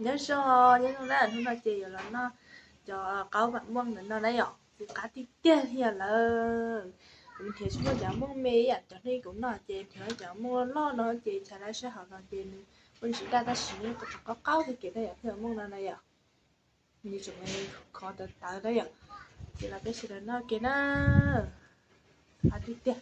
Nyob zoo, nyob zoo na, hnub no ces yuav los noj cov qaub vam muaj ntawm no na yom, ces qab tiag tiag li lawm. Kuv nrhiav tsis muaj cov muaj me ib yam cov nej kuv noj ces nrhiav cov muaj loj loj no ces tshais lawv sab hauv no ces nws muaj ntsis daj tab sis nws qab qab tiag tiag na yom, thiaj muaj no na yom. Nws tseem khov tawv tawv na yom, ces los peb sawv daws noj ke na. Qab tiag tiag.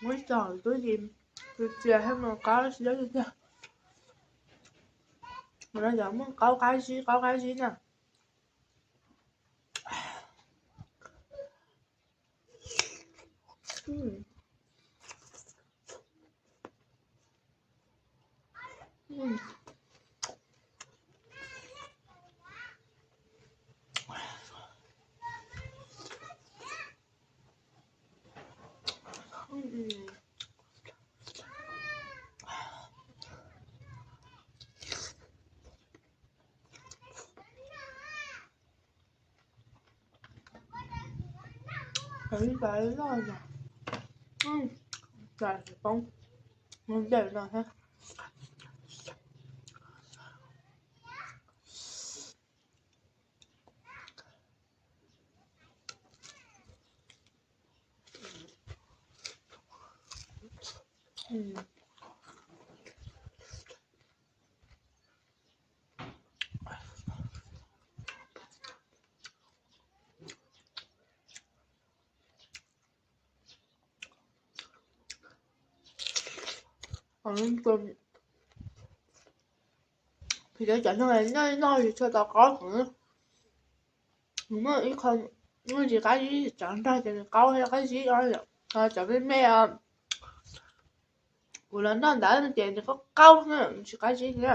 Muab tso twb yim, txias thiab mas qab zib tiag tiag. Mas no yog muaj qaub qab zib, qaub qab zib na. Ib tais loj no, tais poob, ntej no thiab. Ces cov no noj noj tsis tshua tau qaub heev. Muaj ib qho, muaj ntsis qab zib, cov nrog ces nws qaub thiab qab zib, cov me me, kuv los noj ntawd ces nws qaub qaub na, tsis qab zib na.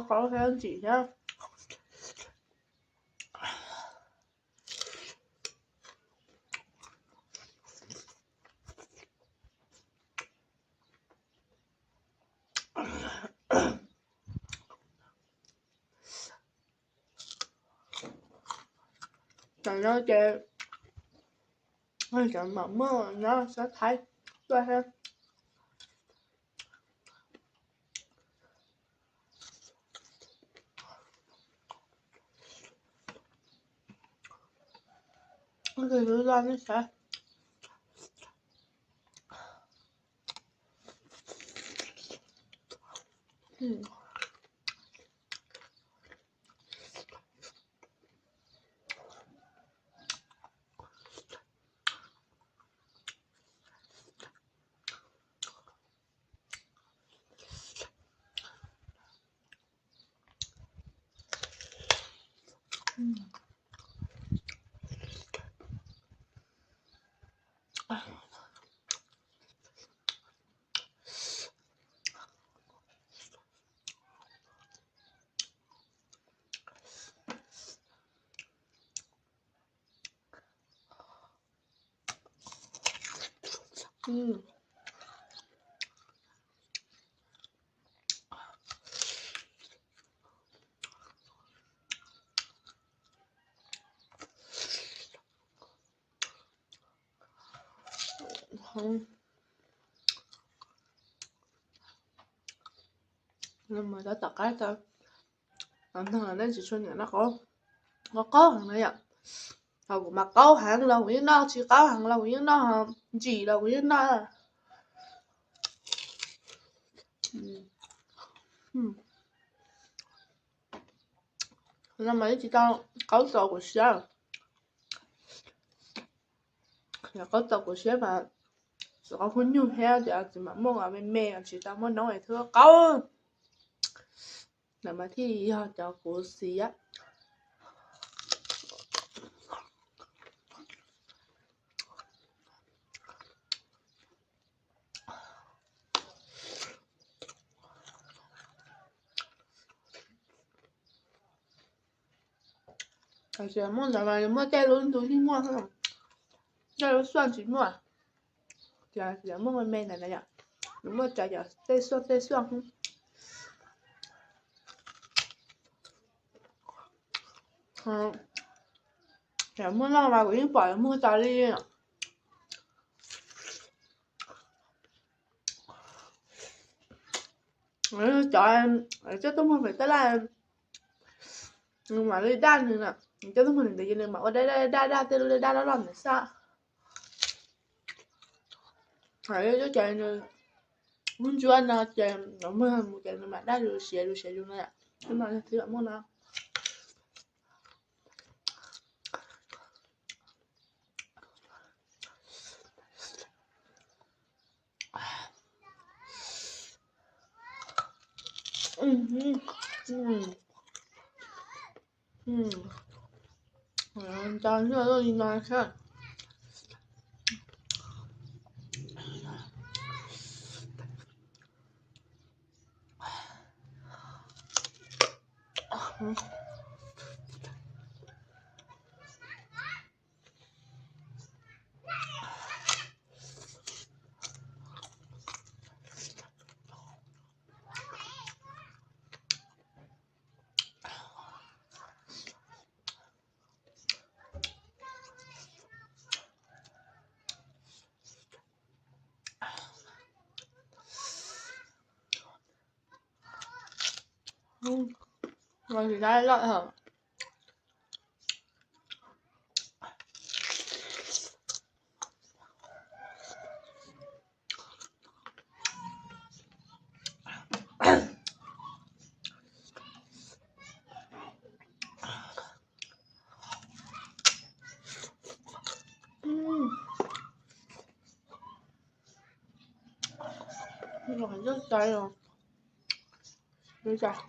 Qaub thiab ntsim thiab. Tam no ces cov mam muaj nyob sab Thaib tuaj thiab. Loj nej sav. Mas rau tom qab tau, no nej tsis tshua nyiam noj qaub, qaub qaub heev na yom. Thaum kuv mas qaub heev los kuv yeej noj, tsis qaub heev los kuv yeej noj, ntsim los kuv yeej noj. No mas yeej tsis tau qaub txaus kuv siab. Yog qaub txaus kuv siab mas tsis qaub phooj ywg thiab ces tsis mam muaj me me tsis tau muaj noob es thiaj qaub. Lawm mas thiaj yog cov kuv xiv. Muaj ntawd mas muaj tej lub ntu yeej muaj, tej lub xuaj tsis muaj. Ces muaj me me ntawd na yom, nws muaj cov tej xuaj tej xuaj. Yog muaj noj mas kuv yeej pom muag tas li. Cov coj tuaj muag pem tab laj, nws mam li daj nws na. Coj tuaj muag ntawd ces nws mam ua daj daj daj tej lub daj daj loj loj ntawd xwb. Lub ntsuab no ces los muag mus ces nws mam daj lus siav lus siav lus no. Lub no twb muaj no. Nto noj li no thiab. Noj tsis dab loj heev. Noj tsis dab tiag.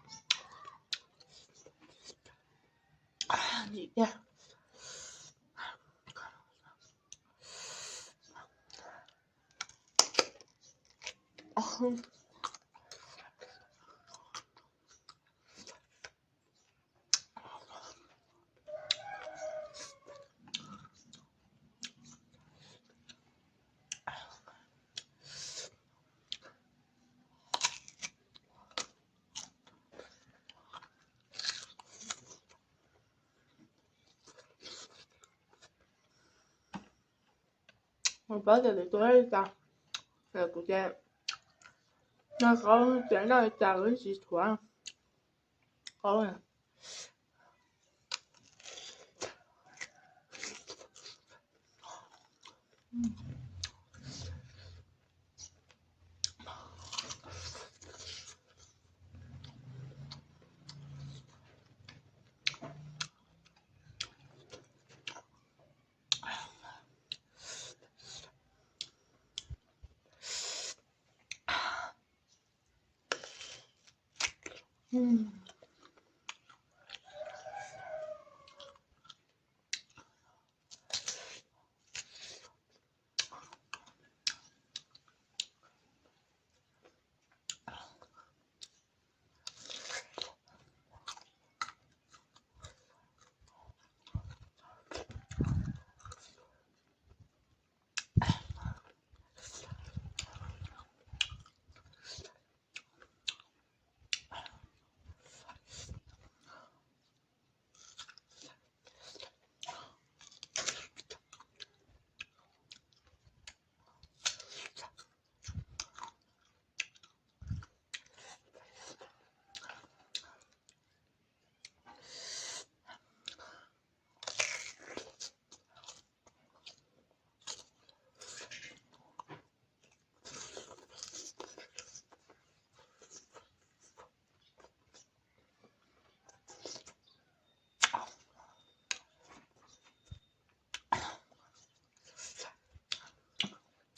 Kuv paub tias lwm tus noj li cas, kuv ces noj qaub tias noj li cas kuv yeej tsis thuam qaub.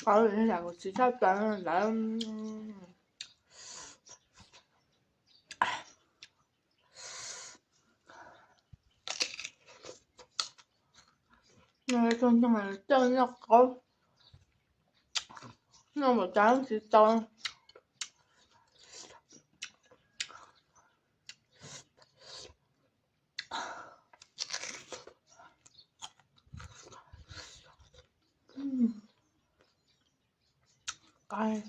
Kuv tsis tshaj plaws lawm. Noj tau noj qaub, noj npaum cas tsis tau. Ai,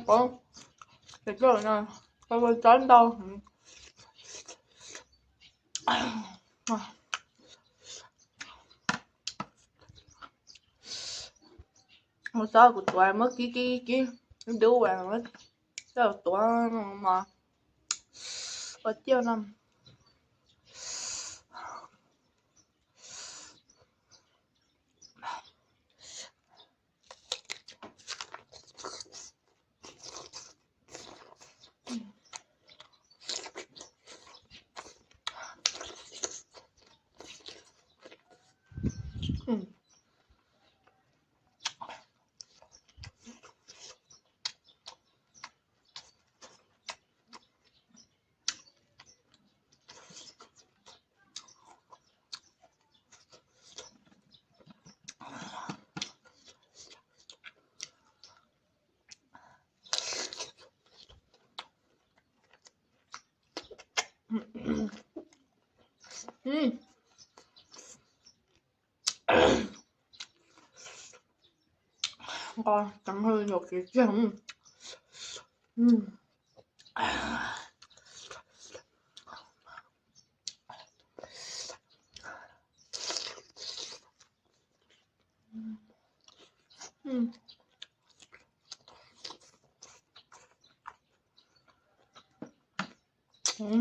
Qhov, qhov tsob ntau. Ua txob kuv tuav muab kib kib kib dub, coj tuav mos, ua ciaj no. Nqos ceev hwj nyuam kiv tiag.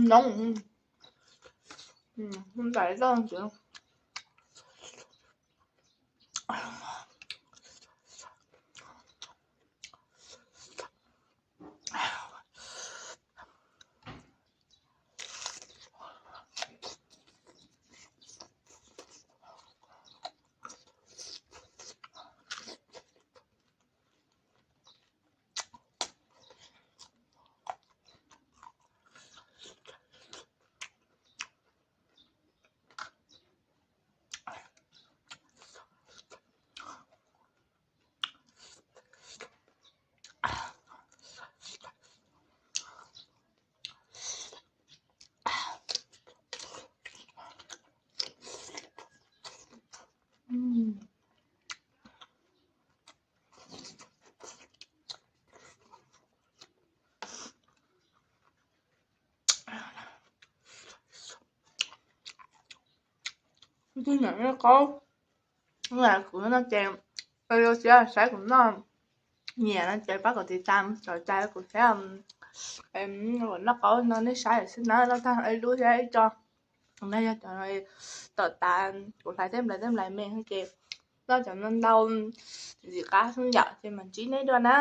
Nóng. Ntais toj. Twb nyiam noj qaub, kuv noj ces, saib kuv noj, nyiam no ces pab kom tiv tas, tso cai kuv thiab. Noj qaub no nej saib xwb na, noj tag ib lub thiab ib co. No yog cov tom tas kuv hlais tej nplais tej nplais me ces noj cov no ntau, ntxim qab xwb yom, ces mam ntsib nej dua na.